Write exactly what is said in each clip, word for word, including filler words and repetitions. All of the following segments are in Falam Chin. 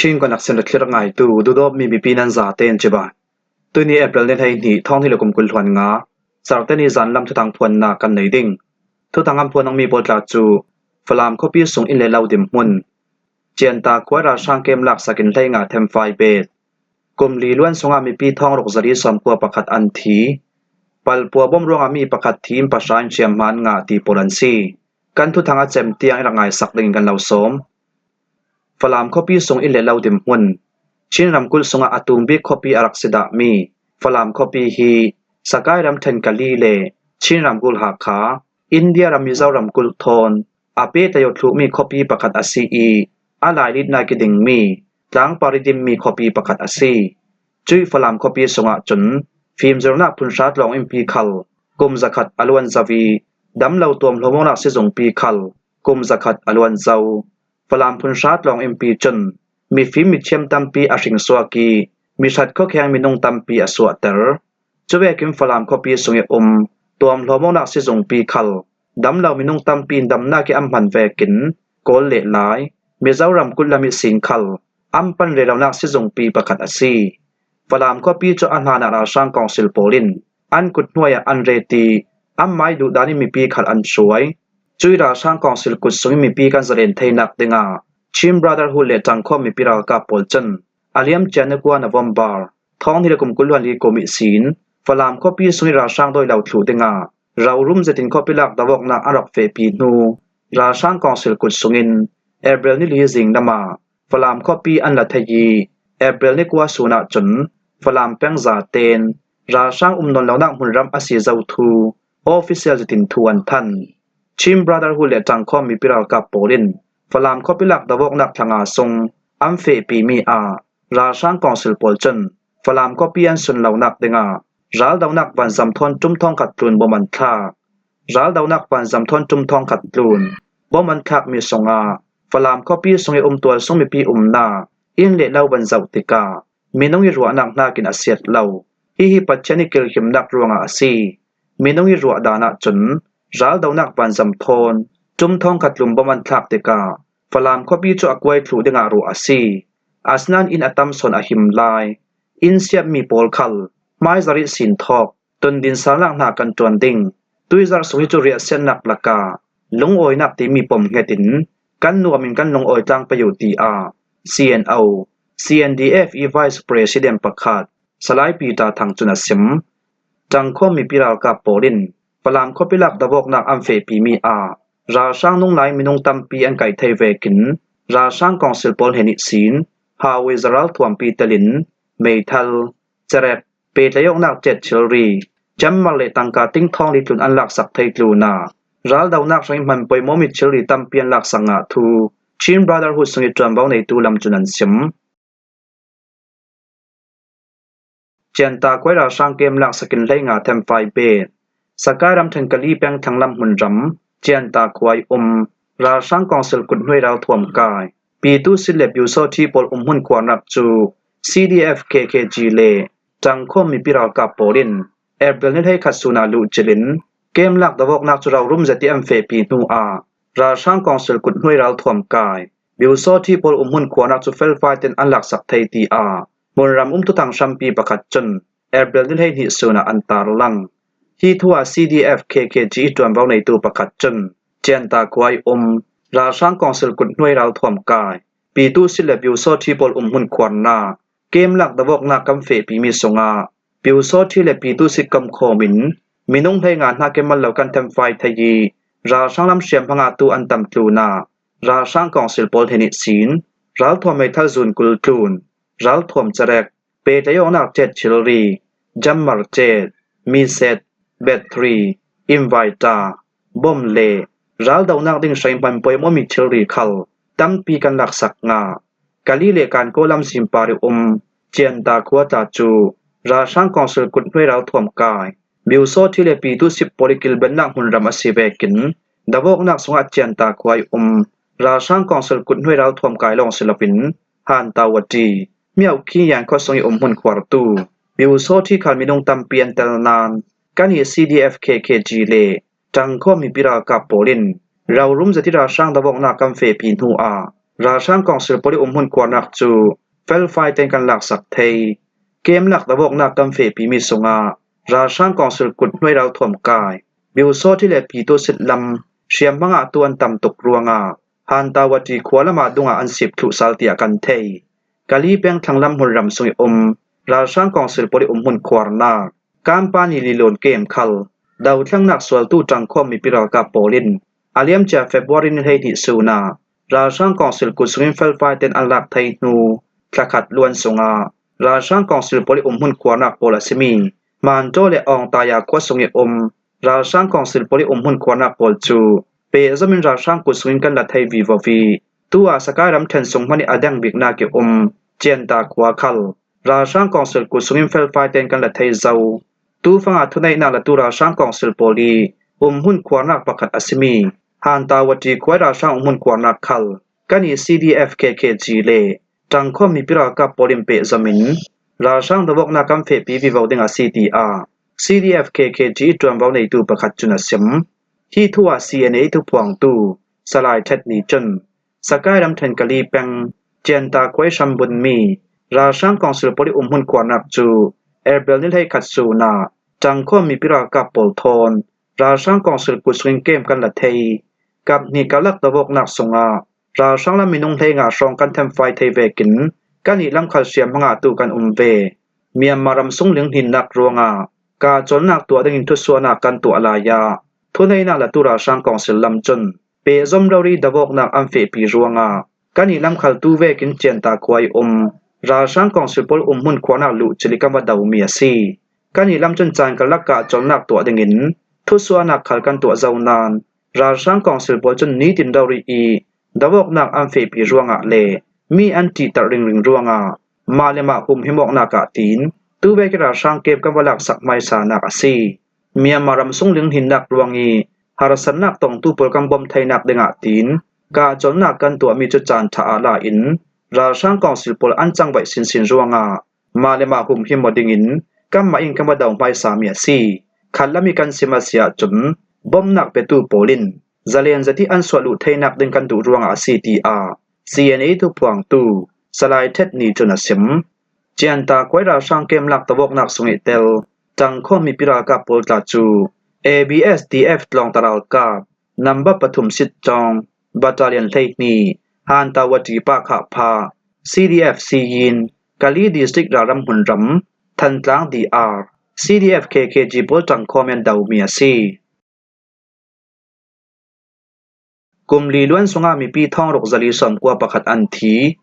Chin Connection le thlir ngaitu, duhdawtmi mipi nan zaten cibai. Tuni April ni hleihnih, thawng hnih le kum kul hluan nga, Saturday ni zan lam thuthang phuanna kan nei ding. Thuthang an phuan nangmi pawl tla cu Falam khuapi sung inn le lo dinhmun, Cianta khua ralhrang kem laksakin hleinga themfai bet, kum li luan sungah mipi thawng ruk zali sawmkua pakhat an thi, palpua bom ruangah mi pakhat thi in pahra in hriamhma an ngah ti pawl an si. Kan thuthang a cem tiang i rak ngaisak dingin kan lo sawm. Falam khuapi sung inn le lo dinhmun. Chin ramkulh sungah a tung bik khuapi a rak si dahmi Falam khuapi hi Sakai ramṭhen Kali le Chin ramkulh Hakha, India ram Mizo ramkulh thawn a pehtlai aw thluhmi khuapi pakhat a si i, a lailitnak i dingmi tlangpar i dinmi khuapi pakhat a si. Cuih Falam khuapi sungah cun fimzirnak phunhra tlawng innpi khal kum zakhat a luan zo i, damlo tuamhlawmawknak sizungpi khal kum zakhat a luan zo. Falam phunhra tlawng innpi cun mifim mithiam tampi a hringsuak i, mihrat khuakheng minung tampi a suahter. Cuvekin Falam khuapi sung i um tuamhlawmawknak sizungpi khal damlo minung tampi in damnak i an hman vekin Kawl le Lai, Mizoram kulh lam ihsin khal an pan rih lonak sizungpi pakhat a si. Falam khuapi cu a hlanah ralhrang kawngsil pawl in an kut hnuai ah an ret i, anmai duhdan in mipi khal an hruai. Cuih ralhrang kawngsil kut sungin mipi kan zalen theinak dingah Chin Brotherhood le Ṭangkhawm mipi ralkap pawl cun a liamcia ni kua November, thawng hnih le kum kul hluan li kum ihsin Falam khuapi sungih ralhrang dawi lo thluh dingah rorum zetin khuapi lak dovawknak an rak fehpi hnu, ralhrang kawngsil kut sungin April ni li zing lamah Falam khuapi an la thei i, April ni kua sun ahcun Falam peng zaten ralhrang um nawn lonak hmunram a si zo thu official zetin thu an thanh. Chin Brotherhood le Ṭangkhawm mipi ralkap pawl in Falam khuapi lak dovawknak thla nga sung an fehpimi ah ralhrang kawngsil pawl cun Falam khuapi an sun lonak dingah raldonak vanzam thawn ṭum thawngkhat tlun bom an thlak. Raldonak vanzam thawn ṭum thawngkhat tlun bom an thlakmi sungah Falam khuapi sung i um tualsung mipi umnak inn le lo van zoh tikah minung i ruahnak hnakin a siat lo. Hihi Pathian i kilhimnak ruangah a si. Minung i ruah dan ahcun raldonak vanzam thawn ṭum thawngkhat tlun bom an thlak tikah Falam khuapi cu a kuai thluh dingah ruah a si. Asinain inn a tam sawn a him lai. Inn siatmi pawl khal hmaizarh ihsin thawk tundin sarnak hna kan ṭuan ding. Tuizarh sung hi cu riahsiatnak lakah lungawinak timi pom hngetin kan nuam in kan lungawi tlang pei uh, tiah C N O, C N D F i Vice President pakhat Salai Peter Thang cun a sim. Ṭangkhawm mipi ralkap pawl in Falam khuapi lak dovawknak an fehpimi ah ralhrang nunglai minung tampi an kaih thei vekin ralhrang kawngsil pawl hnen ihsin Hawei zaral thuampi telin meithal, cerek, pehtlai awknak ṭet thilri, Jammar le tangka ting thawng li tlun an laksak thei tlunah raldonak hrang i hman poimawhmi thilri tampi an laksak ngah thu Chin Brotherhood sung i ṭuanvo neitu lam cun an sim. Cianta khua i ralhrang kem laksakin hleinga themfai bet. Sakai ramṭhen Kali peng thlanglam hmunram Cianta khua i um ralhrang kawngsil kut hnuai ralthuam kai Pitu Sit le Piu Saw Thi pawl um hmun khuarnak cu C D F K K G le Ṭangkhawm mipi ralkap pawl in April ni hleikhat sun ah luhcilh in kem lak dovawknak cu rorum zet i an fehpi hnu ah ralhrang kawngsil kut hnuai ralthuam kai Piu Saw Thi pawl um hmun khuarnak cu felfai ten an laksak thei, tiah hmunram um thuthang hrampi pakhat cun April ni hleihnih sun ah an tarlang. Hi thu ah C D F K K G i ṭuanvo neitu pakhat cun Cianta khua i um ralhrang kawngsil kut hnuai ralthuam kai Pitu Sit le Piu Saw Thi pawl um hmun khuarnak kem lak dovawknak kan fehpimi sungah Piu Saw Thi le Pitu Sit komkhawm in minung hleinga hna kemal lo kan themfai thei i ralhrang lam hriamhma ngahtu an tam tlunah ralhrang kawngsil pawl hnen ihsin ralthuam meithal zun kul tlun, ralthuam cerek, pehtlai awknak ṭet thilri, jammar ṭet, miset, battery, inviter, bom le raldonak ding hrang i hman poimawhmi thilri khal tampi kan laksak ngah. Kali le Kankaw lamzin par i um Cianta khua tla cu ralhrang kawngsil kut hnuai ralthuam kai Piu Saw Thi le Pitu Sit pawl i kilvennak hmunram a si vekin dovawknak sungah Cianta khua i um ralhrang kawngsil kut hnuai ralthuam kai lawng si loin Hantau a ṭi Myaukhi Yan khuasung i um hmun khuartu Piu Saw Thi khal minung tampi an tel nain kan i C D F K K G le Ṭangkhawm mipi ralkap pawl in rorum zet i ralhrang dovawknak kan fehpi hnu ah Ralhrang Kawngsil pawl ih umhmun khuarnak cu felfai tein kan laksak thei. Kem lak davawknak kan fehpimi sungah ralhrang kawngsil kut hnuai ralthuam kai, Biusawṭhi le Pitu sit lam hriamhma ngahtu an tam tuk ruangah Hantawati khua lamah dungah an sip thluh sal tiah kan thei. Kali peng thlanglam hmunram sung ih um ralhrang kawngsil pawl ih umhmun khuarnak Kampani Lilon kem khal dothlengnak sualtu ṭangkhawm mipi ralkap pawl in a liamcia February ni hleihnih sun ah ralhrang kawngsil kut sungin felfai tein an lak thei hnu thlakhat luan sungah ralhrang kawngsil pawl ih umhmun khuarnak pawl a simi Hmantaw le Awngtaya khua sung ih um ralhrang kawngsil pawl ih umhmun khuarnak pawl cu pehzom in ralhrang kut sungin kan la thei vivo ih, tu ah Sakai ramṭhen sung hmanh ih a deng biknak ih um Cianta khua khal ralhrang kawngsil kut sungin felfai tein kan la thei zo. Tu fangah thuneihnak latu ralhrang kawngsil pawl ih umhmun khuarnak pakhat a simi Hantawati khua ih ralhrang umhmun khuarnak khal kan ih C D F K K G le ṭangkhawm mipi ralkap pawl in pehzom in ralhrang dovawknak kan fehpi vivo ding a si, tiah C D F K K G ih ṭuanvo neitu pakhat cun a sim. Hi thu ah C N A ih thuphuangtu Salai Ṭhet Ni cun Sakai ramṭhen Kali peng Cianta khua ih hrambunmi ralhrang kawngsil pawl ih umhmun khuarnak cu April ni hleikhat sun ah ṭangkhawm mipi ralkap pawl thawn ralhrang kawngsil kut sungin kem kan la thei. Kap hnih karlak dovawknak sungah ralhrang lam minung hleinga hrawng kan thenfai thei vekin kan ih lam khal hriamhma ngahtu kan um ve. Myanmar ram sung linghninnak ruangah kahcawlnak tuah dingin thusuahnak kan tuah lai ah thuneihnak latu ralhrang kawngsil lam cun pehzom rori dovawknak an fehpi ruangah kan ih lam khal tu vekin Cianta khua ih um ralhrang kawngsil pawl umhmun khuarnak luhcil ih kan va domi a si. Kan ih lam cun caan karlak kahcawlnak tuah dingin thusuahnak khal kan tuah zo nain ralhrang kawngsil pawl cun nitin rori ih dovawknak an fehpi ruangah le mi an ṭihter ringring ruangah mah le mah humhim awknak ah tiin tu vekin ralhrang kem kan va laksak hmaisanak a si. Myanmar ram sung linghninnak ruang ih harsatnak tongtu pawl kan bawm theinak dingah tiin kahcawlnak kan tuahmi cu caan ṭha ah la in ralhrang kawngsil pawl an cangvaih sinsin ruangah mah le mah humhim aw dingin kanmah in kan va do hmaisami a si. Khatlam ih kan sim a si ahcun bawmhnak petu pawl in zalen zet ih an suah luh theinak ding kan duh ruangah a si, tiah C N A ih thuphuangtu Salai Ṭhet Ni cun a sim. Cianta khua ih ralhrang kem lak dovawknak sung ih tel ṭangkhawm mipi ralkap pawl tla cu A B S D F tlawngta ralkap number pathum sit cawng battalion hleihnih Hantawati Pakha pha C D F Siyin Kali District ralram hmunram Thantlang D R C D F K K G pawl ṭangkhawm in domi a si. Kum li luan sungah mipi thawng ruk zali sawmkua pakhat an thi.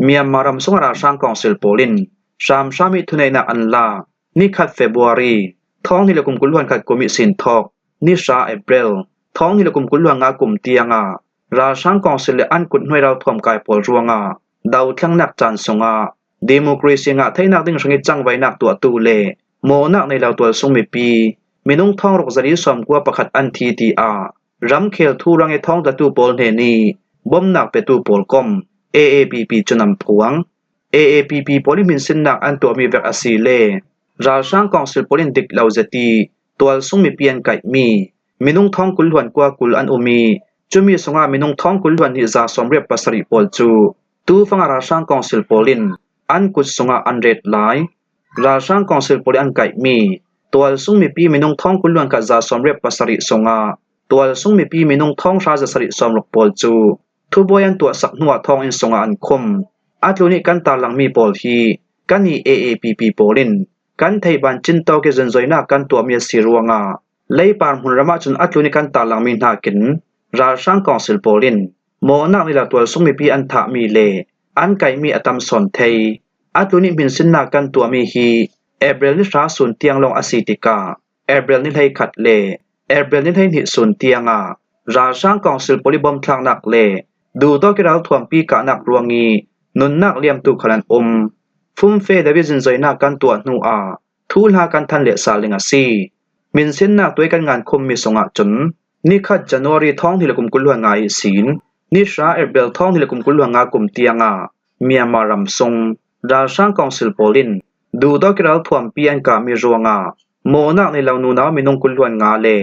Myanmar ram sungah ralhrang kawngsil pawl in hramhram ih thuneihnak an lak. Ni khat February, thawng hnih le kum kul hluan khat kum ih sin thawk ni hra April, thawng hnih le kum kul hluan nga kum tiangah ralhrang kawngsil le an kut hnuai ralthuam kai pawl ruangah dothlengnak caan sungah democracy ngah theihnak ding hrangih cangvaihnak tuahtu le mawhnak nei lo tualsung mipi minung thawng ruk zali sawmkua pakhat an thi, tiah ramkhel thu rangih thawngtlatu pawl hnenih bawmhnak petu pawl kom A A P P cun an phuang. A A P P pawl ih hminsinnak an tuahmi vek a si le ralhrang kawngsil pawl in dik lo zet ih tualsung mipi an kaihmi minung thawng kul hluan kua kul an um ih cumi sungah minung thawng kul hluan hnih za sawmriat pasarih pawl cu tu fangah ralhrang kawngsil pawl in an kut sungah an ret lai. Ralhrang kawngsil pawl ih an kaihmi tualsung mipi minung thawng kul hluan khat za sawmriat pasarih sungah tualsung mipi minung thawng hra za sarih sawmruk pawl cu thubuai an tuahsak hnuah thawnginn sungah an khum. A tlun ih kan tarlangmi pawl hi kan ih A A P P pawl in kan theih ban cintawk ih zunzoinak kan tuahmi a si ruangah leipar hmunram ahcun a tlun ih kan tarlangmi hnakin ralhrang kawngsil pawl in mawhnak nei lo tualsung mipi an thahmi le an kaihmi a tam sawn thei. A tlun ih hminsinnak kan tuahmi hi April ni hra sun tiang lawng a si tikah April ni hleikhat le April ni hleihnih sun tiangah ralhrang kawngsil pawl ih bawmthlaknak le duhtawk ih ralthuampi kahnak ruangih nunnak liamtu khal an um. Fumfe David zunzoinak kan tuah hnuah thuhla kan than lehsal ding a si. Hminsinnak tuah ih kan ngan khummi sungah cun ni khat January thawng hnih le kum kul hluan nga ihsin ni hra April thawng hnih le kum kul hluan nga kum tiangah Myanmar ram sung ralhrang kawngsil pawl in duhtawk ih ralthuampi an kahmi ruangah mawhnak nei lo nunau minung kul hluan nga le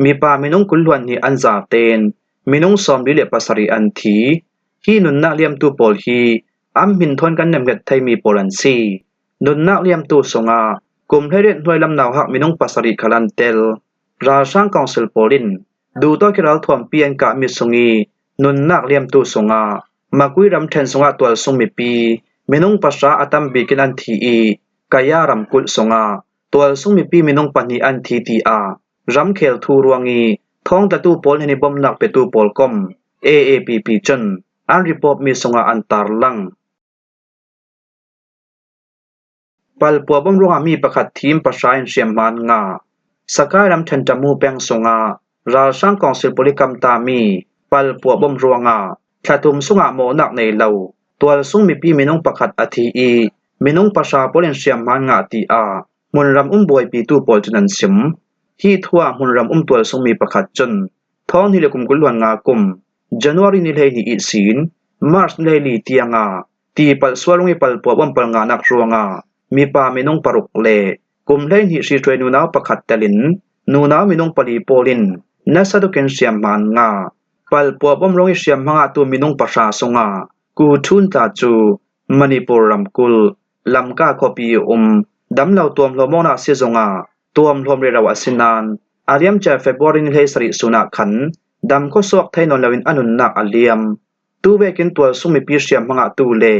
mipa minung kul hluan hnih an zate in minung sawmli le pasarih an thi. Hih nunnak liamtu pawl hi an hmin thawn kan nemnget thei mi pawl an si. Nunnak liamtu sungah kum hleiriat hnuai lam nauhak minung pasarih khal an tel. Ralhrang kawngsil pawl in duhtawk ih ralthuampi an kahmi sung ih nunnak liamtu sungah Makui ramṭhen sungah tualsung mipi minung pahra a tam bikin an thi ih Kaya ramkulh sungah tualsung mipi minung pahnih an thi, tiah ramkhel thu ruangih thawngtlatu pawl hnenih bomnak petu pawl kom A A P P cun an report mi sungah an tarlang. Palpua bom ruangah mi pakhat thi in pahra in hriamhma an ngah. Sakai ramṭhen Tamu peng sungah ralhrang kawngsil pawl ih kamta mi palpua bom ruangah thla thum sungah mawhnak nei lo tualsung mipi minung pakhat a thi ih minung pahra pawl in hriamhma an ngah, tiah hmunram um buaipitu pawl cun an sim. Hih thu ah hmunram um tualsung mi pakhat cun thawng hnih le kum kul hluan nga kum January ni hleihnih ihsin March ni hleili tiangah tipalh sual rungih palpua bom palnganak ruangah mipa minung paruk le kum hleihnih hrihthuai nunau pakhat telin nunau minung pali pawl in nasa tukin hriamhma an ngah. Palpua bom rungih hriamhma ngahtu minung pahra sungah Kuthun tla cu Manipur ramkulh Lamka khuapi ih um damlo tuamhlawm awknak si zongah tuamhlawm rero a si nain a liamcia February ni hleisarih sun ah khan dam khuasuak thei nawn loin a nunnak a liam. Tuvekin tualsung mipi hriamhma ngahtu le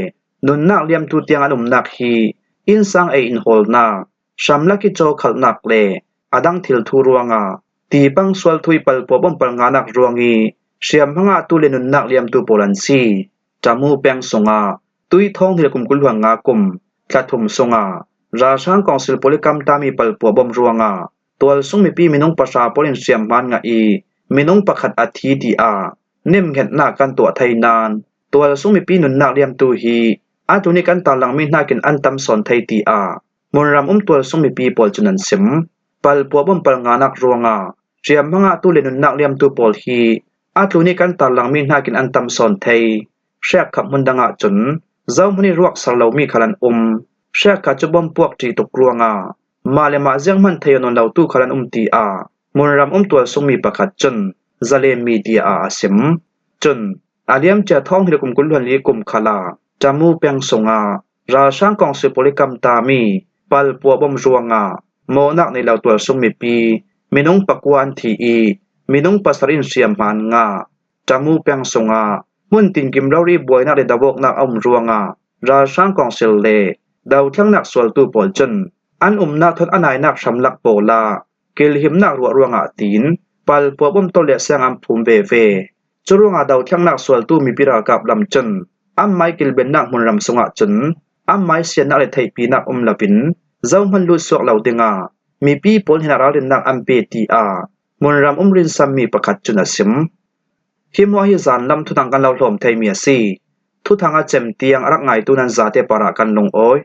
nunnak liamtu tiang an umnak hi innsang ei inhawlnak, hramlak ih cawkhalhnak le a dang thil thu ruangah tipang sual thu ih palpua bom palnganak ruangih hriamhma ngahtu le nunnak liamtu pawl an si. Tamu peng sungah tuih thawng hnih le kum kul hluan nga kum thla thum sungah ralhrang kawngsil pawl ih kamta mi palpua bom ruangah tualsung mipi minung pahra pawl in hriamhma an ngah ih minung pakhat a thi, tiah nemngetnak kan tuah thei nain tualsung mipi nunnak liamtu hi a tlun ih kan tarlangmi hnakin an tam sawn thei, tiah hmunram um tualsung mipi pawl cun an sim. Palpua bom palnganak ruangah hriamhma ngahtu le nunnak liamtu pawl hi a tlun ih kan tarlangmi hnakin an tam sawn thei. Hrekkhat hmun dangah cun zohman ih ruaksar lomi khal an um. Hrekkhat cu bom puak ṭih tuk ruangah mah le mah zianghman thei aw nawn lotu khal an um, tiah hmunram um tualsung mi pakhat cun Zalen Media ah a sim. Cun a liamcia thawng hnih le kum kul hluan li kum khalah Tamu peng sungah ralhrang kawngsil pawl ih kamta mi palpua bom ruangah mawhnak nei lo tualsung mipi minung pakua an thi ih minung pasarih in hriamhma an ngah. Tamu peng sungah hmun tinkim rori buainak le do awknak a um ruangah ralhrang kawngsil le dothlengnak sualtu pawl cun an umnak thawn a nainak hramlak pawl ah kilhimnak ruah ruangah tiin palpua bom tawlh le siang an phum veve. Curuangah dothlengnak sualtu mipi ralkap lam cun anmai kilvennak hmunram sungah cun anmai siannak le theihpinak um loin zohman lutsuak lo dingah mipi pawl hnenah ralrinnak an pe, tiah hmunram um rinsanmi pakhat cun a sim. Hi hmuah hi zanlam thuthang kan lo hlawm theimi a si. Thuthang a cem tiang a rak ngaitu nan zate parah kan lungawi.